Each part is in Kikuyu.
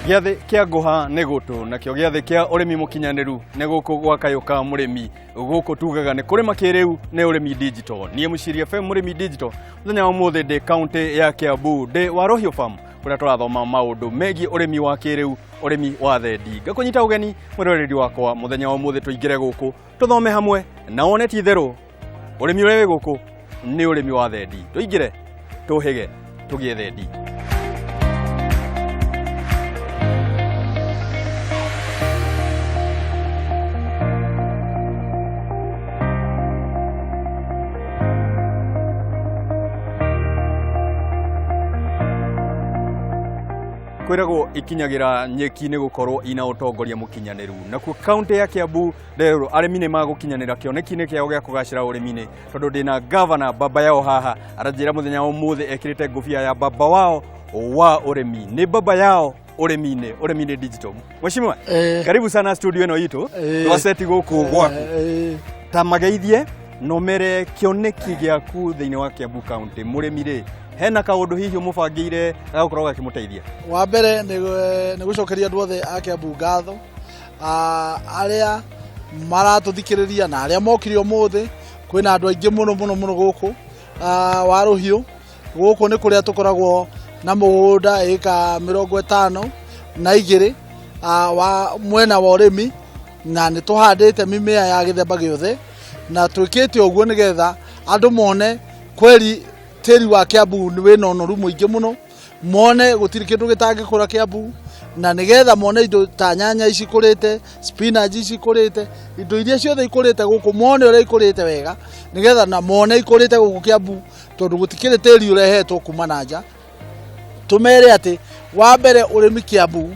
Gĩathĩ kĩa ngũha nĩ gũtũ, nakĩo gĩathĩ kĩa ũrĩmi mũkinyanĩru nĩ gũkũ gwa kayũ ka mũrĩmi. Gũkũ tugaga nĩ kũrĩma kĩrĩu nĩ ũrĩmi digital. Niĩ Mũciiri FM mũrĩmi digital, mũthenya wa ũmũthĩ ndĩ kaũntĩ ya Kiambu, ndĩ Waruhiu Farm kũrĩa tũrathoma maũndũ megiĩ ũrĩmi wa kĩrĩu, ũrĩmi wa thendi. Ngakũnyita ũgeni mwĩroreri wakwa mũthenya wa ũmũthĩ tũingĩre gũkũ tũthome hamwe na wone ti itherũ ũrĩmi ũrĩa wĩ gũkũ nĩ ũrĩmi wa thendi. Tũingĩre tũhĩge tũgĩe thendi. Kwĩragwo ikinyagĩra nyeki nĩ gũkorwo ina ũtongoria mũkinyanĩru. Nakuo kaũntĩ ya Kiambu rĩu arĩmi nĩ magũkinyanĩra kĩoneki-inĩ kĩao gĩa kũgacĩra ũrĩmi-inĩ, tondũ ndĩna gavana baba yao haha aranjĩra mũthenya wa ũmũthĩ ekĩrĩte ngũbia ya baba wao wa ũrĩmi. Nĩ baba yao ũrĩmi-inĩ, ũrĩmi-inĩ digital. Mheshimiwa, karibu sana studio ĩno itũ. Twaceti gũkũ gwaku. Ta mageithie no mere kĩoneki gĩaku thĩinĩ wa Kiambu County. Mũrĩmi rĩ, hena kaũndũ hihi ũmũbangĩire gagũkorwo gakĩmũteithia? Wa mbere nĩ gũcokeria andũ othe a Kiambu ngatho, arĩa maratũthikĩrĩria na arĩa mokire ũmũthĩ. Kwĩna andũ aingĩ mũno mũno mũno gũkũ Waruhiu. Gũkũ nĩ kũrĩa tũkoragwo na mũgũnda ĩka 52 wa mwena wa ũrĩmi, na nĩ tũhandĩte mĩmea ya gĩthemba gĩothe, na twĩkĩte ũguo nĩgetha andũ mone kweri tĩri wa Kiambu wĩna ũnoru mũingĩ mũno, mone gũtirĩ kĩndũ gĩtangĩkũra Kiambu, na nĩgetha mone indo ta nyanya ici ikũrĩte, spinach ici ikũrĩte, indo iria ciothe ikũrĩte gũkũ, mone ũrĩa ikũrĩte wega, nĩgetha na mone ikũrĩte gũkũ Kiambu, tondũ gũtikĩrĩ tĩri ũrehetwo kuma na nja. Tũmere atĩ wa mbere ũrĩmi Kiambu,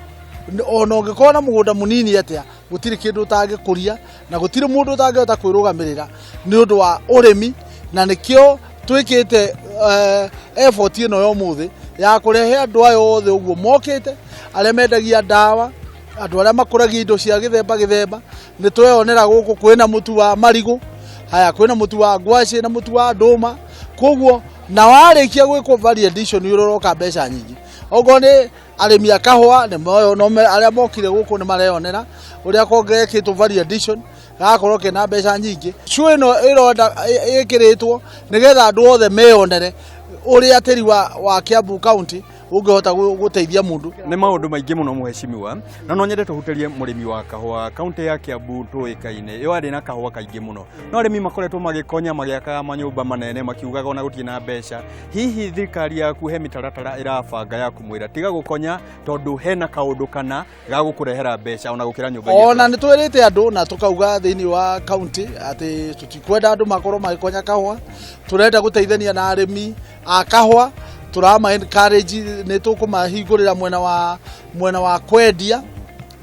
ona ũngĩkorwo na mũgũnda mũnini atĩa, gũtirĩ kĩndũ ũtangĩkũria, na gũtirĩ mũndũ ũtangĩhota kwĩrũgamĩrĩra nĩ ũndũ wa ũrĩmi. Na nĩkĩo twĩkĩte effort ĩno ya ũmũthĩ ya kũrehe andũ aya othe ũguo mokĩte, arĩa mendagia ndawa, andũ arĩa makũragia indo cia gĩthemba gĩthemba. Nĩ tweyonera gũkũ kwĩna mũtu wa marigũ, haya kwĩna mũtu wa ngwacĩ na mũtu wa ndũma. Koguo na warĩkia gwĩkwo value addition nĩ ũroka mbeca nyingĩ. Okorwo nĩ arĩmi a kahũa, arĩa mokire gũkũ nĩ mareyonera ũrĩa kongekĩtwo value addition, gagakorwo kena mbeca nyingĩ. Show ĩno ĩronda ĩkĩrĩtwo nĩgetha andũ othe meyonere ũrĩa tĩri wa Kiambu County ũngĩhota gũteithia mũndũ. Nĩ maũndũ maingĩ mũno mheshimiwa, na no nyende tũhutĩrie mũrĩmi wa kahũa. Kaũntĩ ya Kiambu tũĩkaine yo arĩ na kahũa kaingĩ mũno, no arĩmi makoretwo magĩkonya magĩakaga manyũmba manene makiugaga ona gũtirĩ na mbeca. Hihi thirikari yaku he mĩtaratara ĩrabanga ya kũmwĩra tiga gũkonya tondũ hena kaũndũ kana ga gũkũrehera mbeca ona gũkĩra nyũmba iria Ona nĩ twĩrĩte andũ na tũkauga thĩinĩ wa county atĩ tũtikwenda andũ makorwo magĩkonya kahũa. Tũrenda gũteithania na arĩmi a kahũa, tũrama encourage, nĩ tũkũmahingũrĩra mwena wa kwendia,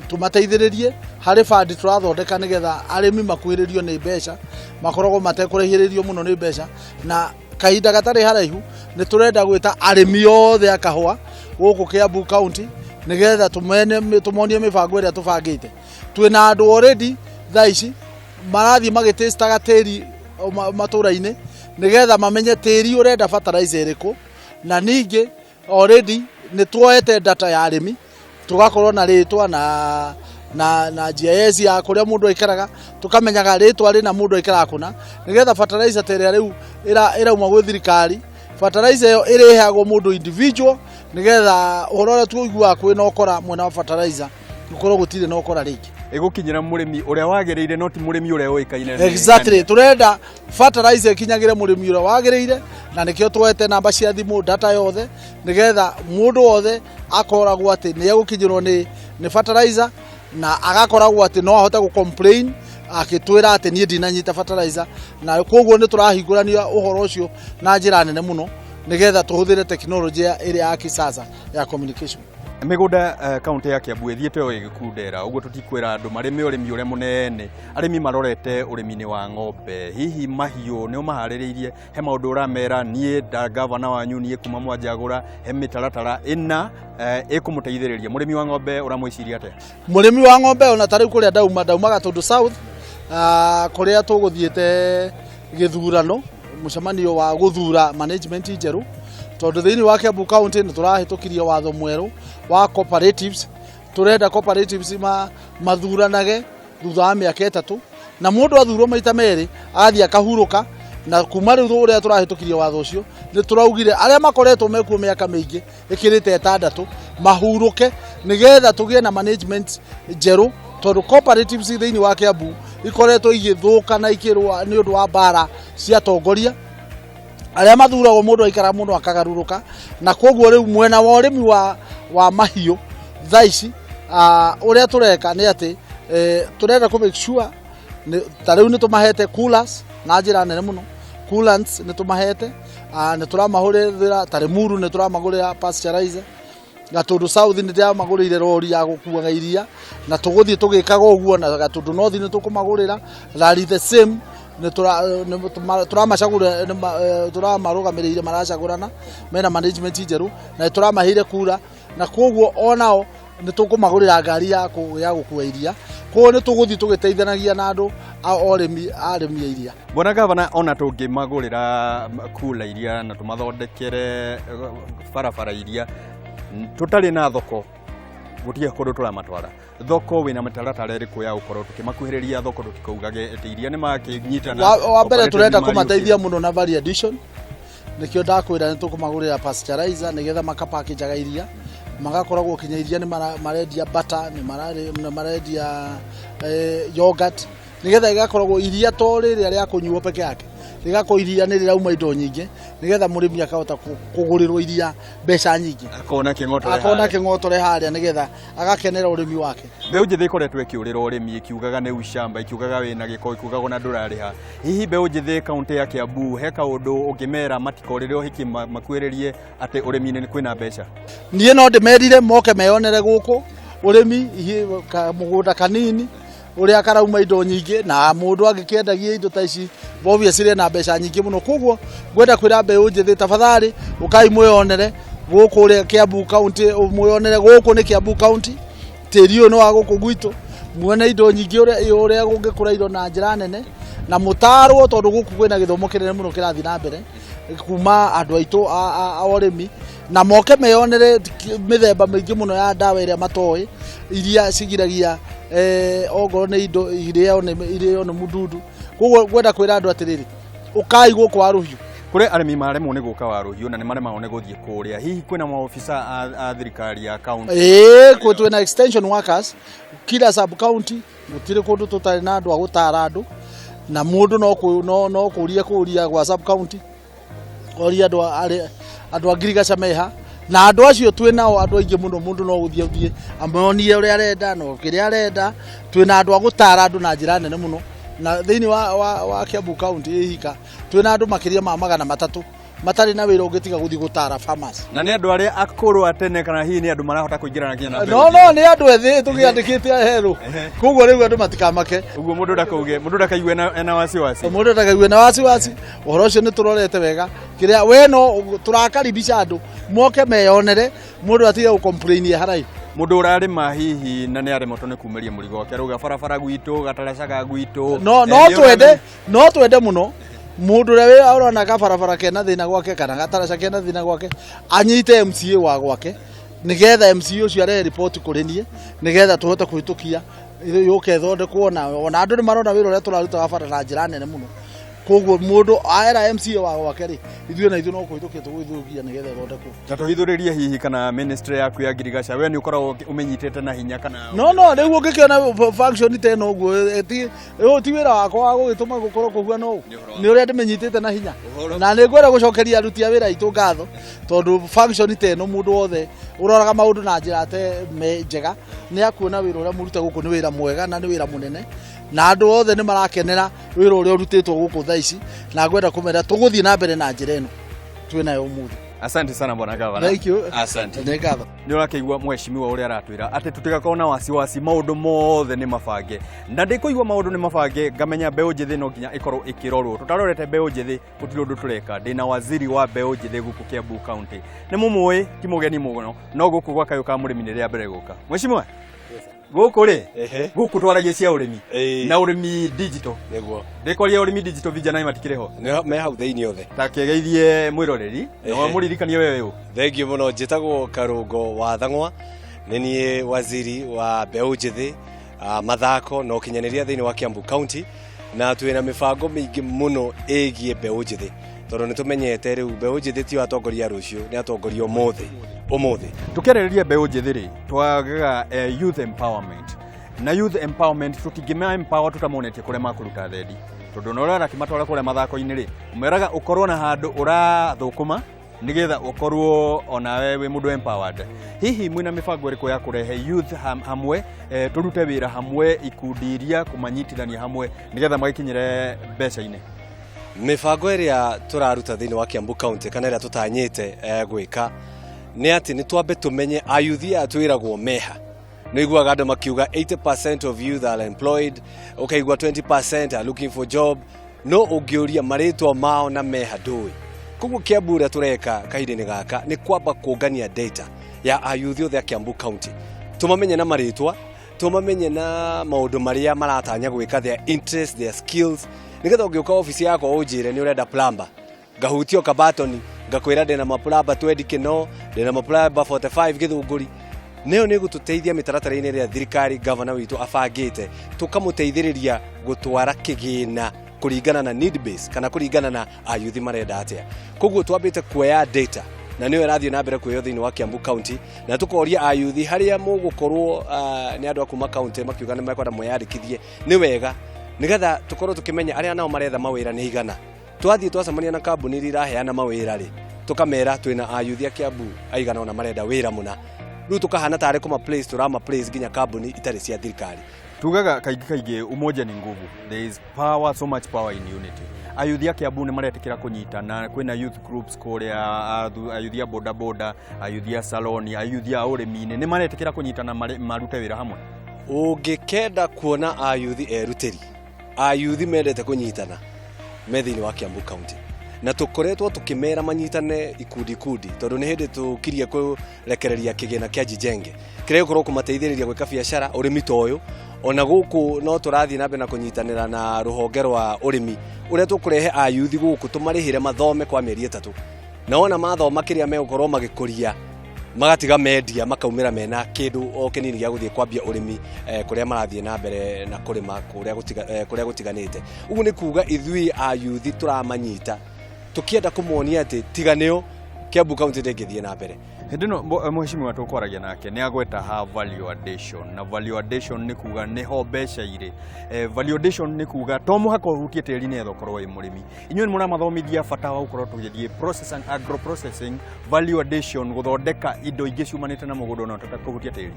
tũmateithĩrĩrie harĩ bandi tũrathondeka nĩgetha arĩmi makuhĩrĩrio nĩ mbeca, makoragwo matekũraihĩrĩrio mũno nĩ mbeca. Na kahinda gatarĩ haraihu nĩ tũrenda gwĩta arĩmi othe a kahũa gũkũ Kiambu County nĩgetha tũmonie mĩbango ĩrĩa tũbangĩte. Twĩna andũ already thaa ici marathiĩ magĩtĩstaga tĩri matũra-inĩ nĩgetha mamenye tĩri ũrenda fertilizer ĩrĩkũ, na ningĩ already nĩ tuoete data ya arĩmi, tũgakorwo na rĩtwa na GIS ya kũrĩa mũndũ aikaraga, tũkamenyaga rĩtwa rĩna mũndũ aikaraga kũna, nĩgetha fertilizer ta ĩrĩa rĩu ĩrauma gwĩ thirikari, fertilizer ĩyo ĩrĩheagwo mũndũ individual, nĩgetha ũhoro ũrĩa tũiguaga kwĩna ũkora mwena wa fertilizer gũkorwo gũtirĩ na ũkora rĩngĩ. Ĩgũkinyĩra mũrĩmi ũrĩa wagĩrĩire, no ti mũrĩmi ũrĩa ũĩkaine nĩ Exactly, tũrenda fertilizer ĩkinyagĩre mũrĩmi ũrĩa wagĩrĩire, na nĩkĩo tuoete namba cia thimũ, data yothe, nĩgetha mũndũ wothe akoragwo atĩ nĩ egũkinyĩrwo nĩ fertilizer, na agakoragwo atĩ no ahote gũ complain akĩtwĩra atĩ niĩ ndinanyita fertilizer. Na koguo nĩ tũrahingũrania ũhoro ũcio na njĩra nene mũno nĩgetha tũhũthĩre tekinoronjĩ ĩrĩa ya kisasa ya communication. Mĩgũnda kaũntĩ ya Kiambu ĩthiĩte o ĩgĩkundera, ũguo tũtikwĩra andũ marĩme ũrĩmi ũrĩa mũnene. Arĩmi marorete ũrĩmi-inĩ wa ng'ombe, hihi mahiũ nĩ ũmaharĩrĩirie? He maũndũ ũramera, niĩ nda gavana wanyu, niĩ kuma mwanjagũra he mĩtaratara ĩna ĩkũmũteithĩrĩria. Mũrĩmi wa ng'ombe ũramwĩciria atĩa? Mũrĩmi wa ng'ombe ona ta rĩu kũrĩa ndauma, ndauma Gatũndũ South, kũrĩa tũgũthiĩte gĩthurano, mũcemanio wa gũthura management njerũ, tondũ thĩinĩ wa Kiambu County nĩ tũrahĩtũkirie watho mwerũ wa cooperatives. Turenda cooperatives mathuranage thutha wa mĩaka 3, na mũndũ athurwo maita merĩ athiĩ akahurũka. Na kuma rĩu ũrĩa tũrahĩtũkirie watho ũcio, nĩ tũraugire arĩa makoretwo mekuo mĩaka mĩingĩ ĩkĩrĩte 6 mahurũke, nĩgetha tũgĩe na management njerũ, tondũ cooperatives thĩinĩ wa Kiambu ikoretwo igĩthũka na ikĩrũa nĩ ũndũ wa mbara cia atongoria arĩa mathuragwo, mũndũ aikara mũno akagarũrũka. Na koguo rĩu mwena wa ũrĩmi wa mahiũ thaa ici, ũrĩa tũreka nĩ atĩ tũrenda kũ make sure ta rĩu nĩ tũmahete coolers na njĩra nene mũno. Coolants nĩ tũmahete, nĩ tũramahũrĩra ta Limuru nĩ tũramagũrĩra pasteurizer, Gatundu South nĩ ndĩramagũrĩire rori ya gũkuaga iria, na tũgũthiĩ tũgĩkaga ũguo. Na Gatundu North nĩ tũkũmagũrĩra Lari the same, nĩ tũramacagũra, tũramarũgamĩrĩire maracagũrana mena management njerũ, na nĩ tũramaheire kura, na koguo onao nĩ tũkũmagũrĩra ngari ya gũkua iria. Koguo nĩ tũgũthiĩ tũgĩteithanagia na andũ a ũrĩmi arĩmi a iria. Bwana Gavana, ona tũngĩmagũrĩra kula iria na tũmathondekere barabara iria, tũtarĩ na thoko gũtirĩ kũndũ tũramatwara. Thoko wĩna mĩtaratara ĩrĩkũ ya gũkorwo tũkĩmakuhĩrĩria thoko, tũtikaugage atĩ iria nĩ makĩnyitana? Wa mbere tũrenda kũmateithia mũno na value addition, nĩkĩo ndakwĩra nĩ tũkũmagũrĩra pasteurizer nĩgetha makapackage iria, magakoragwo kinya iria nĩ marendia butter, nĩ marendia yogurt, nĩgetha ĩgakoragwo iria to rĩrĩa rĩa kũnyuo peke yake, rĩgakorwo iria nĩ rĩrauma indo nyingĩ, nĩgetha mũrĩmi akahota kũgũrĩrwo iria mbeca nyingĩ, akona kĩng'otore, akona kĩng'otore harĩa, nĩgetha agakenera ũrĩmi wake. Mbeũ njĩthĩ ĩkoretwo ĩkĩũrĩra ũrĩmi, ĩkiugaga nĩ ucamba, ĩkiugaga wĩna gĩko, ĩkiugaga ona ndũrarĩha. Hihi mbeũ njĩthĩ kaũntĩ ya Kiambu he kaũndũ ũngĩmera matikorĩre ũhiki, makuhĩrĩrie atĩ ũrĩmi-inĩ nĩ kwĩna mbeca? Niĩ no ndĩmerire moke meyonere gũkũ ũrĩmi mũgũnda kanini ũrĩa karauma indo nyingĩ, na mũndũ angĩkĩendagia indo ta ici obviously ena mbeca nyingĩ mũno. Koguo ngwenda kwĩra mbeũ njĩthĩ, tafadhali ũkai mwĩyonere gũkũ ũrĩa Kiambu County, mwĩyonere gũkũ nĩ Kiambu County, tĩri ũyũ nĩ wa gũkũ gwitũ, muone indo nyingĩ ũrĩa gũngĩkũra indo na njĩra nene, na mũtarwo, tondũ gũkũ kwĩna gĩthomo kĩnene mũno kĩrathiĩ na mbere kuma andũ aitũ a ũrĩmi, na moke meyonere mĩthemba mĩingĩ mũno ya ndawa ĩrĩa matoĩ, iria cigiragia ongorwo nĩ indo irĩo nĩ mũdudu. Koguo ngwenda kwĩra andũ atĩrĩrĩ, ũkai gũkũ Waruhiu. Kũrĩ arĩmi maremwo nĩ gũka Waruhiu na nĩ maremagwo nĩ gũthiĩ kũrĩa, hihi kwĩna maobisa a thirikari ya kaunti? Ĩĩ, twĩna extension workers kila sub county, gũtirĩ kũndũ tũtarĩ na andũ a gũtara andũ, na mũndũ no kũria kũria gwa sub county, oria andũ a ngirigaca meha, na andũ acio twĩ nao andũ aingĩ mũno, mũndũ no gũthiĩ athiĩ amonie ũrĩa arenda na kĩrĩa arenda. Twĩna andũ a gũtara andũ na njĩra nene mũno, na thĩinĩ wa Kiambu County ĩhika twĩna andũ makĩria ma 300 matarĩ na wĩra ũngĩ tiga gũthiĩ gũtara farmers. Na nĩ andũ arĩa akũrũ a tene, kana hihi nĩ andũ marahota kũingĩrana nginya na No, nĩ andũ ethĩ tũgĩandĩkĩte aherũ, koguo rĩu andũ matikamake. Ũguo mũndũ ndakauge, mũndũ ndakaigue ena wasiwasi. Mũndũ ndakaigue na wasiwasi, ũhoro ũcio nĩ tũrorete wega kĩrĩa we no tũrakaribisha andũ moke meyonere, mũndũ atige gũ-complain haraihu. Mũndũ ũrarĩma hihi na nĩ aremotwo nĩ kumĩria mũrigo wake, arauga barabara gwitũ, gataraca ga gwitũ. No no twende, no twende mũno mũndũ ũrĩa ũrona kabarabara kena thĩna gwake kana gataraca kena thĩna gwake anyite MCA wa gwake, nĩgetha MCA ũcio arehe riboti kũrĩ niĩ, nĩgetha tũhote kũhĩtũkia yũke ĩthondekwo. Na ona andũ nĩ marona wĩra ũrĩa tũraruta wa bara na njĩra nene mũno, koguo mũndũ aera MCA wa gwake rĩ, ithuĩ na ithuĩ no kũhĩtũkia tũgũhĩtũkia nĩgetha ĩthondekwo. Na tũhithũrĩrie hihi kana ministry yaku ya ngirigaca we nĩ ũkoragwo ũmĩnyitĩte na hinya kana? No rĩu ũngĩkĩona function ta ĩno ũguo, ti wĩra wakwa wa gũgĩtũma gũkorwo kũhuana ũũ, nĩ ũrĩa ndĩmĩnyitĩte na hinya. Na nĩ ngwenda gũcokeria aruti a wĩra aitũ ngatho, tondũ function ta ĩno mũndũ wothe ũroraga maũndũ na njĩra te njega nĩ akuona wĩra ũrĩa mũrute gũkũ nĩ wĩra mwega na nĩ wĩra mũnene, na andũ othe nĩ marakenera wĩra ũrĩa ũrutĩtwo gũkũ thaa ici, na ngwenda kũmera tũgũthiĩ na mbere na njĩra ĩno twĩnayo ũmũthĩ. Asante sana, bwana gavana. Thank you. Asante. Nĩ ngatho. Nĩ ũrakĩigua mheshimiwa ũrĩa aratwĩra atĩ tũtigakorwo na wasiwasi, maũndũ mothe nĩ mabange, na ndĩkũigua maũndũ nĩ mabange ngamenya mbeũ njĩthĩ no nginya ĩkorwo ĩkĩrorwo. Tũtarorete mbeũ njĩthĩ gũtirĩ ũndũ tũreka. Ndĩna waziri wa mbeũ njĩthĩ gũkũ Kiambu County, nĩ mũmũĩ, ti mũgeni mũno, no gũkũ gwa Kayũ ka Mũrĩmi nĩ rĩa mbere gũka. Mheshimiwa, gũkũ rĩ, gũkũ twaragia cia ũrĩmi na ũrĩmi digital. Nĩguo. Ndĩkwaria ũrĩmi digital, vijana matikĩrĩ ho. Me hau thĩinĩ othe. Ta kĩgeithie mwĩroreri na wamũririkanie wewe ũ. Thengiũ mũno, njĩtagwo Karũngo wa Thang'wa. Nĩ niĩ waziri wa mbeũ njĩthĩ, mathako na ũkinyanĩria thĩinĩ wa Kiambu County, na twĩna mĩbango mĩingĩ mũno ĩgiĩ mbeũ njĩthĩ, tondũ nĩ tũmenyete rĩu mbeũ njĩthĩ tio atongoria a rũciũ, nĩ atongoria ũmũthĩ ũmũthĩ. Tũkĩarĩrĩria mbeũ njĩthĩ rĩ, twagaga youth empowerment, na youth empowerment tũtingĩma empower tũtamonetie kũrĩa makũruta thendi, tondũ ona ũrĩa ũrakĩmatwara kũrĩa mathako-inĩ rĩ, ũmeraga ũkorwo na handũ ũrathũkũma nĩgetha ũkorwo onawe wĩ mũndũ empowered. Hihi mwĩna mĩbango ĩrĩkũ ya kũrehe youth hamwe, tũrute wĩra hamwe, ikundi iria kũmanyitithania hamwe nĩgetha magĩkinyĩre mbeca-inĩ? Mĩbango ĩrĩa tũraruta thĩinĩ wa Kiambu County, kana ĩrĩa tũtanyĩte gwĩka, nĩ atĩ nĩ twambe tũmenye ayuthi aya twĩragwo meha. Nĩ iguaga andũ makiuga 80% of youth are employed, ũkaigua 20% are looking for job, no ũngĩũria marĩtwa mao na meha ndũĩ. Koguo Kiambu ũrĩa tũreka kahinda-inĩ gaka nĩ kwamba kũngania data ya ayuthi othe a Kiambu County, tũmamenye na marĩtwa, tũmamenye na maũndũ marĩa maratanya gwĩka, their interest, their skills, nĩgetha ũngĩũka obici yakwa ũnjĩre nĩ ũrenda plumber, ngahutio kabatoni ngakwĩra ndĩna maplumber 20 Kino, ndĩna maplumber 45 Gĩthũngũri. Nĩyo nĩ gũtũteithia mĩtaratara-inĩ ĩrĩa thirikari, gavana witũ abangĩte, tũkamũteithĩrĩria gũtwara kĩgĩna kũringana na need base, kana kũringana na ayuthi marenda atĩa. Koguo twambĩte kuoya data, na nĩyo ĩrathiĩ na mbere kuoywo thĩinĩ wa Kiambu County, na tũkoria ayuthi harĩa mũgũkorwo nĩ andũ a kuma county makiuga nĩ mekwenda mweyandĩkithie, nĩ wega nĩgetha tũkorwo tũkĩmenya arĩa nao maretha mawĩra nĩ igana. Twathiĩ twacemania na kambuni iria iraheana mawĩra rĩ, tũkamera twĩna ayuthi a Kiambu aigana ona marenda wĩra mũna. Rĩu tũkahana tarĩ kũma place, tũrama place nginya kambuni itarĩ cia thirikari. Tugaga kaingĩ kaingĩ umoja ni nguvu, there is power, so much power in unity. Ayuthi a Kiambu nĩ maretĩkĩra kũnyitana, kwĩna youth groups kũrĩa, ayuthi a boda boda, ayuthi a saloni, ayuthi a ũrĩmi-inĩ, nĩ maretĩkĩra kũnyitana marute wĩra hamwe? Ũngĩkenda kuona ayuthi erutĩri, ayuthi mendete kũnyitana, me thĩinĩ wa Kiambu County, na tũkoretwo tũkĩmera manyitane ikundi ikundi, tondũ nĩ hĩndĩ tũkirie kũrekereria kĩgĩna kĩa Jijenge kĩrĩa gĩkorwo kũmateithĩrĩria gwĩka biacara ũrĩmi ta ũyũ. Ona gũkũ no tũrathiĩ na mbere na kũnyitanĩra na rũhonge rwa ũrĩmi, ũrĩa tũkũrehe ayuthi gũkũ tũmarĩhĩre mathome kwa mĩeri 3, na wona mathoma kĩrĩa megũkorwo magĩkũria magatiga mendia, makaumĩra mena kĩndũ o kĩnini gĩa gũthiĩ kwambia ũrĩmi kũrĩa marathiĩ na mbere na kũrĩma kũrĩa gũtiganĩte. Ũguo nĩ kuga ithuĩ ayuthi tũramanyita tũkĩenda kũmonia atĩ tiga nĩo Kiambu County ndĩngĩthiĩ na mbere. Hĩndĩ ĩno mheshimiwa tũkwaragia nake nĩ agweta ha value addition, na value addition nĩ kuga nĩho mbeca irĩ. Value addition nĩ kuga to mũhaka ũhutie tĩri nĩgetha ũkorwo wĩ mũrĩmi. Inyuĩ nĩ mũramathomithia bata wa gũkorwo tũgĩthiĩ processing, agro processing, value addition, gũthondeka indo ingĩ ciumanĩte na mũgũnda na tũtakũhutia tĩri.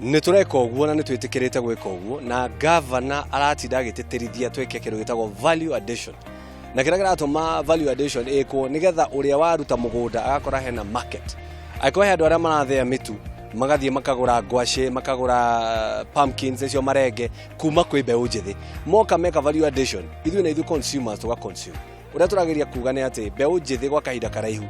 Nĩ tũreka ũguo na nĩ twĩtĩkĩrĩte gwĩka ũguo, na gavana aratinda agĩtĩtĩrithia twĩke kĩndũ gĩtagwo value addition, na kĩrĩa kĩratũma value addition ĩkwo nĩgetha ũrĩa waruta mũgũnda agakora hena market. Angĩkorwo he andũ arĩa marathĩa mĩtu, magathiĩ makagũra ngwacĩ, makagũra pumpkins, nĩcio marenge, kuma kwĩ mbeũ njĩthĩ, moka meka value addition, ithuĩ na ithuĩ consumers tũga consume. Ũrĩa tũrageria kuga nĩ atĩ mbeũ njĩthĩ gwa kahinda karaihu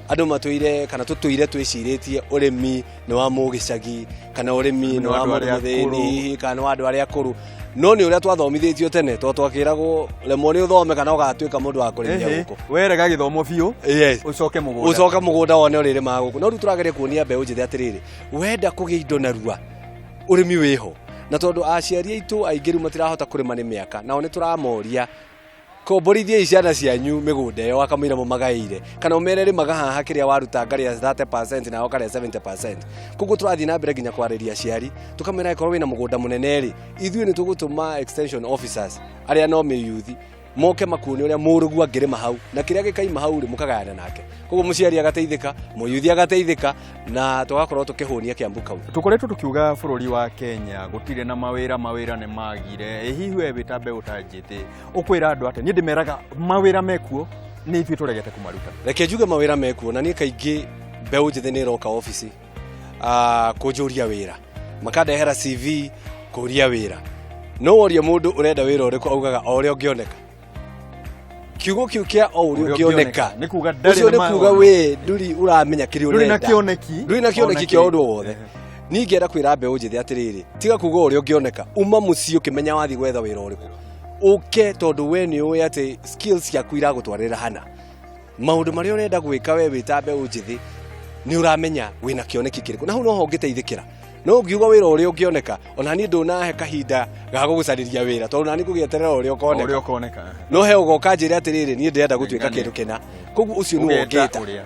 andũ matũire kana tũtũire twĩcirĩtie ũrĩmi nĩ wa mũgĩcagi, kana ũrĩmi nĩ wa mũndũ mũthĩni, kana nĩ wa andũ arĩa akũrũ, no nĩ ũrĩa twathomithĩtio tene, to twakĩragwo remwo nĩ ũthome kana ũgatuĩka mũndũ wa kũrĩmia gũkũ. Werega gĩthomo biũ, yes, ũcoke mũgũnda, ũcoke mũgũnda wone ũrĩrĩmaga gũkũ. No rĩu tũrageria kuonia mbeũ njĩthĩ atĩrĩrĩ, wenda kũgĩa indo narua, ũrĩmi wĩho, na tondũ aciari aitũ aingĩ rĩu matirahota kũrĩma nĩ mĩaka, nao nĩ tũramoria komborithiai ciana cianyu mĩgũnda ĩyo akamũira mũmagaĩire, kana ũmere rĩmaga haha kĩrĩa waruta ngarĩa 30% na ũkarĩa 70%. Koguo tũrathiĩ na mbere nginya kwarĩria aciari, tũkamera angĩkorwo wĩna mũgũnda mũnene rĩ, ithuĩ nĩ tũgũtũma extension officers arĩa no mĩyuthi moke makuone ũrĩa mũrũgu angĩrĩma hau, na kĩrĩa gĩkaima hau rĩ, mũkagayana nake. Koguo mũciari agateithĩka, mũyuthi agateithĩka, na tũgakorwo tũkĩhũnia Kiambu County. Tũkoretwo tũkiuga bũrũri wa Kenya gũtirĩ na mawĩra, mawĩra nĩ magire. Hihi we wĩ ta mbeũ ta njĩthĩ ũkwĩra andũ atĩa? Niĩ ndĩmeraga mawĩra mekuo, nĩ ithuĩ tũregete kũmaruta. Reke njuge mawĩra mekuo, na niĩ kaingĩ mbeũ njĩthĩ nĩ ĩroka obici kũnjũria wĩra, makandehera CV kũria wĩra. No worie mũndũ ũrenda wĩra ũrĩkũ, augaga o ũrĩa ũngĩoneka. Kiugo kĩu kĩa o ũrĩa ũngĩoneka nĩ kuga ndarĩ ũcio na nĩ kuga we ndũrĩ ũramenya kĩrĩa ndũrĩ na ũrenda, kĩoneki, ndũrĩ na kĩoneki kĩa ũndũ wothe. Niĩ ngĩenda kwĩra mbeũ njĩthĩ atĩrĩrĩ, tiga kuga ũrĩa ũngĩoneka, uma mũciĩ ũkĩmenya wathiĩ gwetha wĩra ũrĩkũ, ũke tondũ we nĩ ũĩ atĩ skills ciaku iragũtwarĩra hana maũndũ marĩa ũrenda gwĩka. We wĩ ta mbeũ njĩthĩ, Nĩ ũramenya wĩna kĩoneki kĩrĩkũ, na hau noho ũngĩteithĩkĩra. No ũngiuga wĩra ũrĩa ũngĩoneka, ona niĩ ndũnahe kahinda ga gũgũcarĩria wĩra, tondũ nani ngũgĩeterera ũrĩa ũrĩa ũkoneka. Ũkoneka. No he ũgoka njĩre atĩrĩrĩ, niĩ ndĩrenda gũtuĩka Ngania. kĩndũ kĩna, koguo ũcio nĩwe Ũgeta ũngĩta. ũrĩa.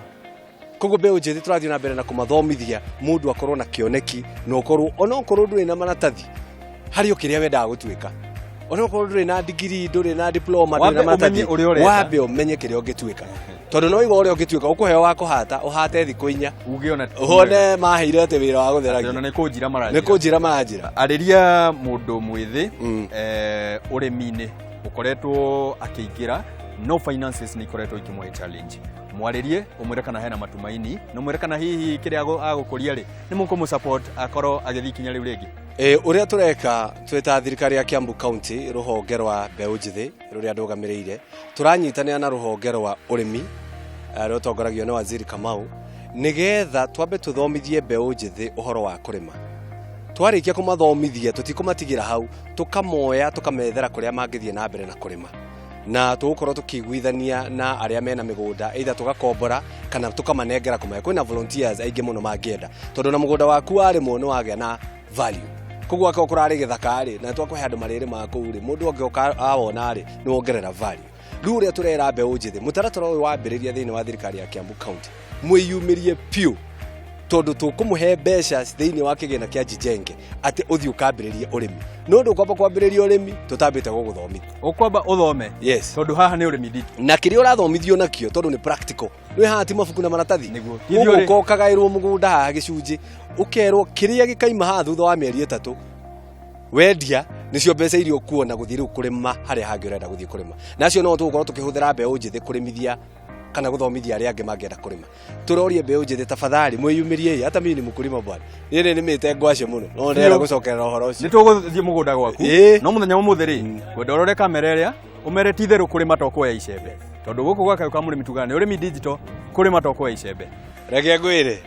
Koguo mbeũ njĩthĩ tũrathiĩ na mbere na kũmathomithia, mũndũ akorwo na kĩoneki, na ũkorwo onokorwo ndũrĩ na maratathi harĩ o kĩrĩa wendaga gũtuĩka, onokorwo ndũrĩ na digiri, ndũrĩ na diploma, ndũrĩ Wambe na maratathi, ũmenye ũrĩa ũrenda. Wambe ũmenye kĩrĩa ũngĩtuĩka, tondũ no igua ũrĩa ũngĩtuĩka ũkũheo wa kũhata, ũhate thikũ 4, Uge ona ũhone maheire atĩ wĩra wa ona gũtheragia. nĩ kũnjira Nĩ maranjira. kũnjĩra maranjĩra. Arĩria mũndũ mwĩthĩ ũrĩmi-inĩ ũkoretwo akĩingĩra, no finances nĩ ikoretwo ikĩmũhe challenge. Mwarĩrie, ũmwĩre kana hena matumaini, na ũmwĩre kana hihi kĩrĩa agũkũria rĩ, nĩ mũkũmũ support akorwo agĩthiĩ ikinya rĩu rĩngĩ. Ũrĩa tũreka twĩ ta thirikari ya Kiambu County, rũhonge rwa mbeũ njĩthĩ rũrĩa ndũgamĩrĩire, tũranyitanĩra na rũhonge rwa ũrĩmi rũtongoragio nĩ Waziri Kamau, nĩgetha twambe tũthomithie mbeũ njĩthĩ ũhoro wa kũrĩma. Twarĩkia kũmathomithia, tũtikũmatigĩra hau, tũkamoya tũkamethera kũrĩa mangĩthiĩ na mbere na kũrĩma, na tũgũkorwo tũkĩiguithania na arĩa mena mĩgũnda, either tũgakombora kana tũkamanengera kũmahe. Kwĩna volunteers aingĩ mũno mangĩenda, tondũ na mũgũnda waku warĩmwo nĩ wagĩa na value. Koguo akorwo kũrarĩ gĩthaka rĩ, na twakũhe andũ marĩrĩmaga kũu rĩ, mũndũ angĩoka awona rĩ, nĩ wongerera value. Rĩu ũrĩa tũrera mbeũ njĩthĩ, mũtaratara ũyũ wambĩrĩria thĩinĩ wa thirikari ya Kiambu County, mwĩyumĩrie biũ, tondũ tũkũmũhe mbeca thĩinĩ wa kĩgĩna kĩa Jijenge atĩ ũthiĩ ũkambĩrĩrie ũrĩmi, no ndũkwamba kwambĩrĩria ũrĩmi tũtambĩte gũgũthomithia. Ũkwamba ũthome. Yes. Tondũ haha nĩ ũrĩmi nditi. Na kĩrĩa ũrathomithio nakĩo, tondũ nĩ practical, nĩ haha ti mabuku na maratathi. Nĩguo. Ũgũka ũkagaĩrwo mũgũnda haha gĩcunjĩ, ũkerwo kĩrĩa gĩkaima haha thutha wa mĩeri 3 wendia nĩcio mbeca iria ũkuona gũthiĩ rĩu kũrĩma harĩa hangĩ ũrenda gũthiĩ kũrĩma. Nacio no tũgũkorwo tũkĩhũthĩra mbeũ njĩthĩ kũrĩmithia kana gũthomithia arĩa angĩ mangĩenda kũrĩma. Tũrorie mbeũ njĩthĩ, tafadhali mwĩyumĩriei. Hata mimi ni mkulima bwana, niĩ nĩ nĩmĩte ngwacĩ mũno, no ndĩrenda gũcokerera ũhoro Nĩ ũcio. tũgũthiĩ mũgũnda gwaku. Ĩĩ. No mũthenya wa ũmũthĩ rĩ, ngwenda ũrore kamera ĩrĩa, ũmere ti itherũ kũrĩma to kuoya icembe, tondũ gũkũ gwa Kayũ ka Mũrĩmi tugaga nĩ ũrĩmi digital, kũrĩma to kuoya icembe. Reke ngwĩre,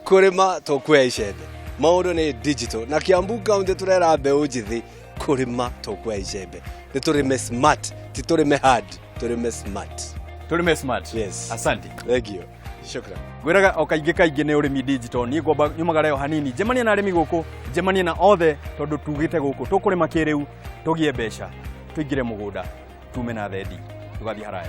kũrĩma to kuoya icembe, maũndũ nĩ digital, na Kiambu County tũrera mbeũ njĩthĩ kũrĩma to kuoya icembe, nĩ tũrĩme smart, ti tũrĩme hard, tũrĩme smart. Tũrĩme smart. Yes. Asante. Thank you, shukran. Ngwĩraga o kaingĩ kaingĩ nĩ ũrĩmi digital. Niĩ ngwamba nyumagare o hanini, njemanie na arĩmi gũkũ, njemanie na othe, tondũ tugĩte gũkũ tũkũrĩma kĩrĩu, tũgĩe mbeca, tũingĩre mũgũnda, tume na thendi, tũgathiĩ haraya.